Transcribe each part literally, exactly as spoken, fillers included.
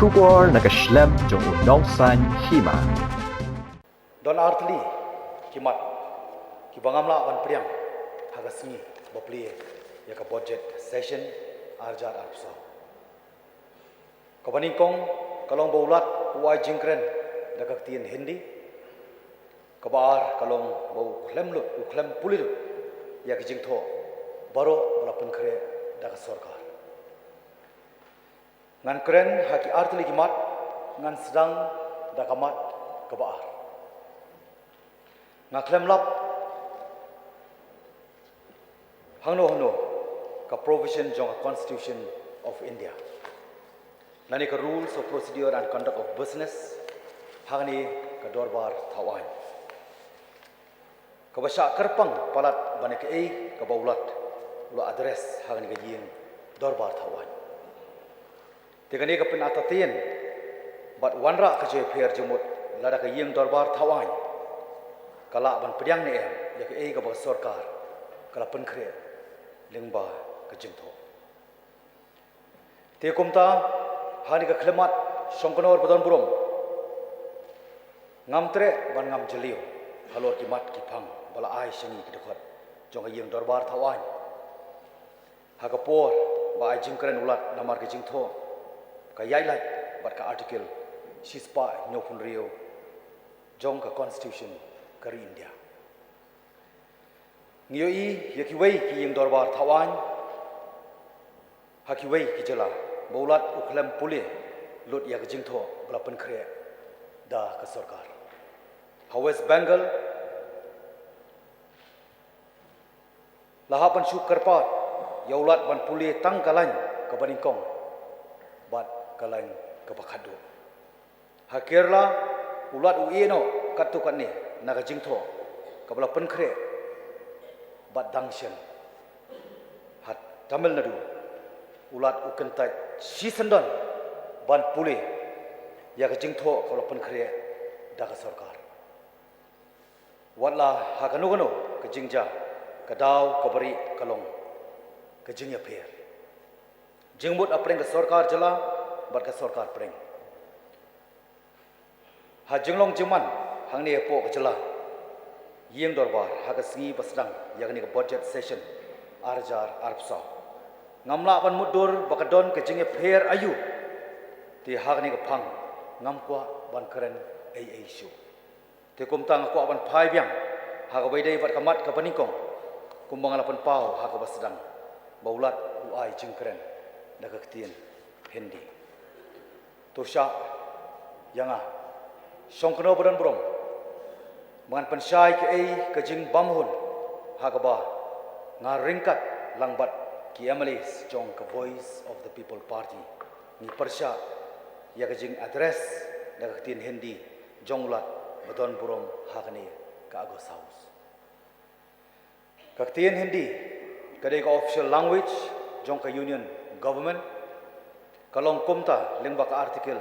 Khubor na ka shlem jong u nongsaiñ hima. Don artylli ki mat kiba ngam lah ban pdiang ha ka sngi ba plie ïa ka budget session arjar arphew saw. Kaba nyngkong ka long ba u Lat u ai jingkren da ka ktien Hindi. Kaba ar ka long ba u khlem lut, u khlem pule lut ïa ka jingthoh baroh ba la pynkhreh da ka sorkar. Ngan kren ha ki artylli ki mat, ngan sdang da ka mat kaba ar. Nga khlem lap hangno hangno ka provision jong ka Constitution of India lane ka Rules of Procedure and Conduct of Business ha kane ka dorbar thawaiñ. Kaba shah kyrpang palat ba ne kaei kaba u Lat u la address ha kane ka ïing dorbar thawaiñ. Te kane ka pynartatien bad wanrah ka jingpher jingmut lada ka ïing dorbar thawaiñ ka lah ban pdiang ne em ïa kaei kaba ka sorkar ka la pynkhreh lyngba ka jingthoh. Te kumta ha kane ka khyllipmat shongknor ba don burom, ngam treh ban ngam jylliew halor ki mat ki phang ba la ai sha ngi ki dkhot jong ka ïing dorbar thawaiñ. Ha ka por ba ai jingkren u Lat namar ka jingthoh ka ïaid lait bad ka Article shispah hynñiewphew hynriew jong ka Constitution ka ri India. Ngi ïohi ïa kiwei ki ïing dorbar thawaiñ ha kiwei ki jylla ba u Lat u khlem pule lut ïa ka jingthoh ba la pynkhreh da ka sorkar. Ha West Bengal la hap ban shu kyrpad ïa u Lat ban pule tang ka lain kaba nyngkong bad ka lain kaba khatduh. Ha Kerala u Lat u ïeh noh katto katne na ka jingthoh kaba la pynkhreh bad dang shen. Ha Tamil Nadu u Lat u kyntait shisyndon ban pule ïa ka jingthoh kaba la pynkhreh da ka sorkar. Wat la ha kano kano ka jingjia, ka daw kaba rieh ka long ka jingïapher, jingmut hapdeng ka sorkar jylla bad ka sorkar pdeng. Ha jinglong jingman hangne hapoh ka jylla ïing dorbar ha ka sngi ba sdang ïa kane ka budget session arhajar arphew saw, ngam lah ban mutdur ba ka don ka jingïapher aïu. Te ha kane ka phang ngam kwah ban kren ei ei shuh. Te kumta nga kwah ban phai biang ha kaba ïadei bad ka mat kaba nyngkong, kumba nga la pynpaw ha kaba sdang, ba u Lat u ai jingkren da ka ktien Hindi. To shah ïa nga shongknor ba don burom ba ngan pynshai kaei ka jingbymhun ha kaba nga ryngkat lang bad ki M L As jong ka Voice of the People Party ngi pyrshah ïa ka jingaddress da ka ktien Hindi jong u Lat ba don burom ha kane ka August House. Ka ktien Hindi ka dei ka official language jong ka Union Government. Ka long kumta lyngba ka Article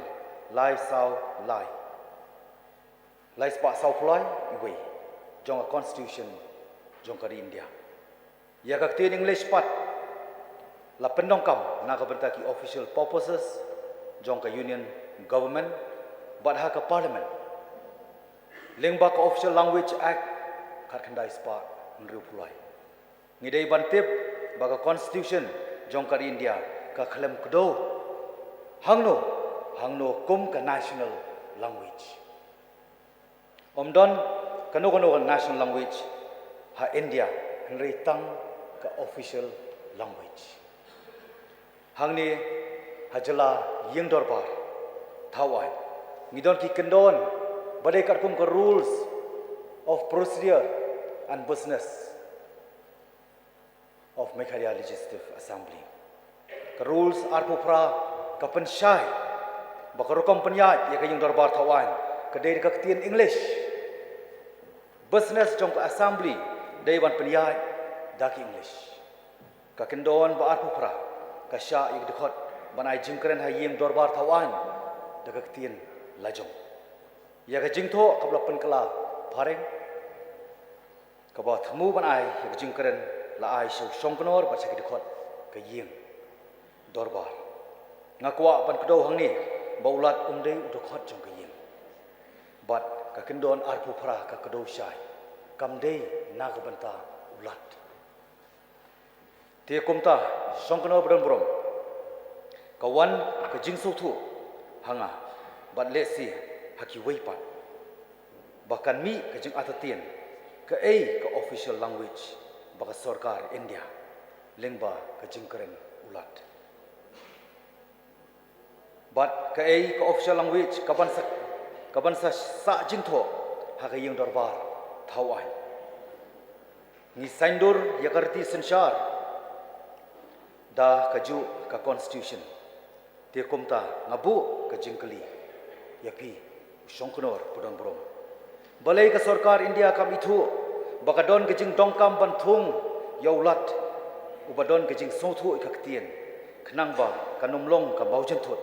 lai saw lai, lai spah saw phew lai iwei jong ka Constitution jong ka ri India. Ïa ka ktien English pat la pyndonkam na ka bynta ki official purposes jong ka Union Government bad ha ka Parliament lyngba ka Official Language Act khatkhyndai spah hynriew phew lai. Ngi dei ban tip ba ka Constitution jong ka ri India ka khlem kdew hangno hangno kum ka national language. Ym don kano kano ka national language ha India, hynrei tang ka official language. Hangne ha jylla ïing dorbar thawaiñ ngi don ki kyndon ba dei katkum ka Rules of Procedure and Business of Meghalaya Legislative Assembly. Ka Rules arphew phra ka pynshai ba ka rukom pynïaid ïa ka ïing dorbar thawaiñ ka dei da ka ktien English. Business jong ka Assembly dei ban pynïaid da ki English. Ka kyndon ba arphew phra ka shah ïa ka dkhot ban ai jingkren ha ïing dorbar thawaiñ da ka ktien lajong. Ïa ka jingthoh kaba la pynkylla phareng kaba thmu ban ai ïa ka jingkren la ai sha u shongknor bad sha ki dkhot ka ïing dorbar. Nga kwah ban kdew hangne ba u Lat um dei u dkhot jong ka ïing. Bad ka kyndon arphew phra ka kdew shai kam dei na ka bynta u Lat. Te kumta, Shongknor ba don burom, ka wan ka jingsngewthuh ha nga bad lehse ha kiwei pat ba kan mih ka jingartatien kaei ka official language ba ka sorkar India lyngba ka jingkren u Lat. Bad kaei ka official language ka ban sa, ka ban sa sah jingthoh ha ka ïing dorbar thaw aiñ. Ngi saiñdur ïa ka riti synshar da kajuh ka constitution. Te kumta nga buh ka jingkylli ïa phi u Shongknor ba don burom, balei ka sorkar India kam ithuh ba ka don ka jingdonkam ban thung ïa u Lat uba don ka jingsngewthuh ïa ka ktien, khnang ba kan ym long ka mawjynthut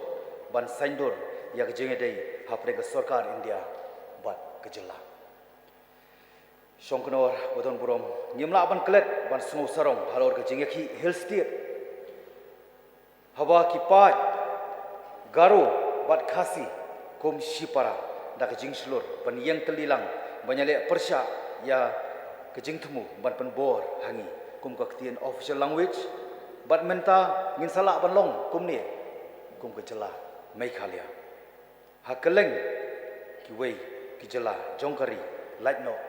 ban saiñdur ïa ka jingïadei hapdeng ka sorkar India bad ka jylla. Shongknor ba don burom, ngim lah ban klet ban sngew sarong halor ka jingïakhih Hill State, haba ki paid Garo bad Khasi kum shipara da ka jingshlur ban ïeng tylli lang ban ïaleh pyrshah ïa ka jingthmu ban pynbor ha ngi kum ka ktien official language. Bad mynta ngin sa lah ban long kumne kum ka jylla Meghalaya ha kylleng kiwei ki jylla jong ka ri, lait noh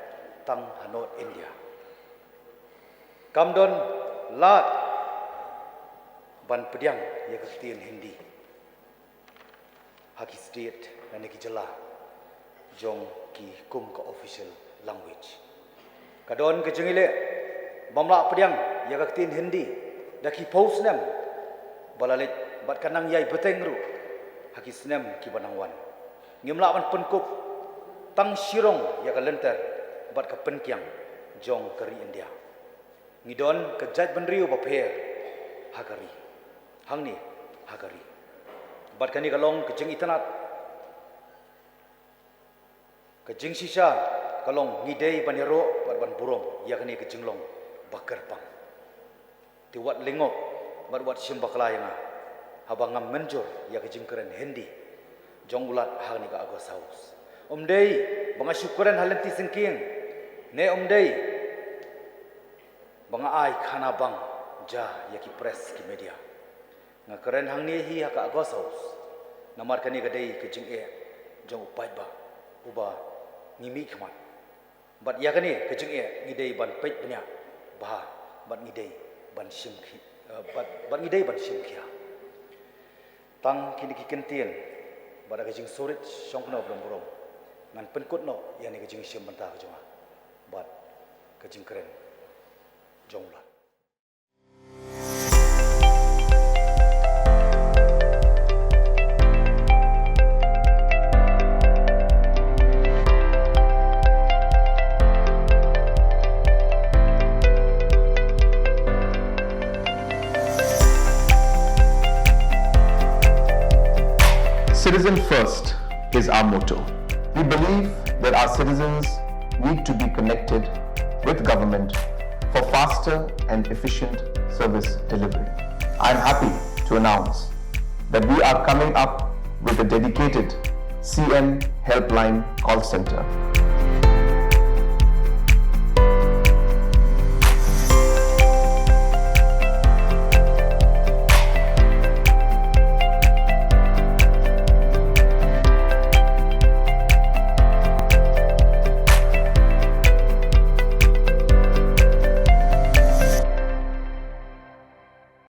tang ha North India. Kam don lad ban pdiang ïa ka ktien Hindi ha ki state lane ki jylla jong ki kum ka official language. Ka don ka jingïaleh bym lah pdiang ïa ka ktien Hindi da ki phew snem ba la leit bad ka nang ïai bteng ruh ha ki snem kiba nang wan. Ngim lah ban pynkup tang shirong ïa ka lynter bad ka pynkiang jong ka ri India. Ngi don ka jaitbynriew bapher ha ka ri, hangne ha ka ri. Bad kane ka long ka jingitynnad. Ka jingshisha ka long ngi dei ban ïaroh bad ban burom ïa kane ka jinglong ba kyrpang. Te wat lyngngoh bad wat shim bakla ïa nga haba ngam mynjur ïa ka jingkren Hindi jong u Lat ha kane ka August House. Ym dei ba nga shu kren ha lynti syngkien, ne ym dei ba nga ai khana bang ja ïa ki press, ki media. Nga kren hangne hi ha ka August House namar kane ka dei ka jingeh jong u paidbah uba ngi mihkhmat. Bad ïa kane ka jingeh ngi dei ban peit bniah bha bad ngi dei ban shim khi, eh, bad, bad ngi dei ban shim khia. Tang kine ki kyntien bad da ka jingsngewrit Shongknor ba don burom, ngan pynkut noh ïa kane ka jingshim bynta ka jong nga bad ka jingkren jong u Lat. Citizen First is our motto. We believe that our citizens need to be connected with government for faster and efficient service delivery. I am happy to announce that we are coming up with a dedicated C M Helpline call center.